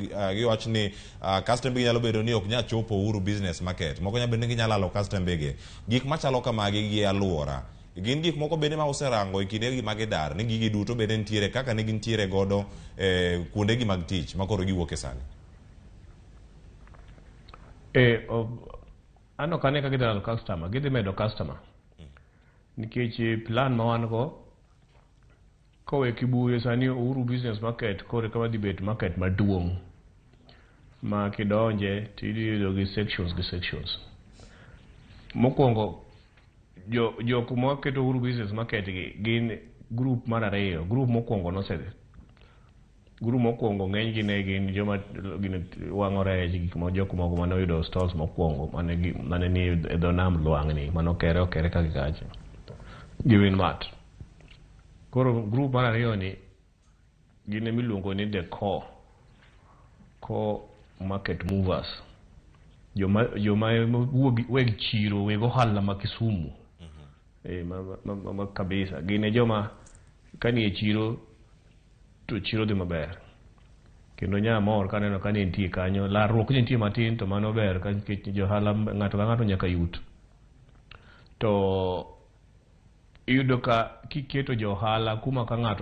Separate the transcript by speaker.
Speaker 1: giwacho ni customer gi nyalo bedo ni ok nyal chopo Uhuru Business Market, moko nyalo bedo ni ginyalo lalo customer gi. Gik machalo kamagi gi aluora gin gik moko bende ma userango e kinde gi ma gidar ni gigi duto bende nitiere kaka ne gintiere godo kuonde gi mag tich ma koro giwuok e sani.
Speaker 2: An ok ane ka gidhi lalo customer, gidhi medo customer. Nikech plan ma wan go kowe Kibuye sani, Uhuru Business Market koro eka wadhi bet market maduong' ma kidonje tidhi yudo gi sections gi sections. Mokwongo jo jok maketo Uhuru Business Market gi gin group mar ariyo. Group mokwongo nosedhi. Group mokwongo ng'eny gi ne gin joma gin wang'o rech, gik ma jok moko mane oyudo stalls mokwongo mane ni e dho nam lwang'ni mane okere okere ka gi kacha gi Winmart. Koro group mar ariyo ni gin emiluongo ni the core market movers, joma wuog weg chiro, weg ohala ma Kisumu ma kabisa. Gin e joma kanie chiro to chiro dhi maber kendo nyamor kaneno ka ne nitie kanyo larruok ne nitie matin, to mano ber ka nikech johala ng'ato ka ng'ato nyaka yut. To iyudo ka kiketo jo ohala kuma ka ng'ato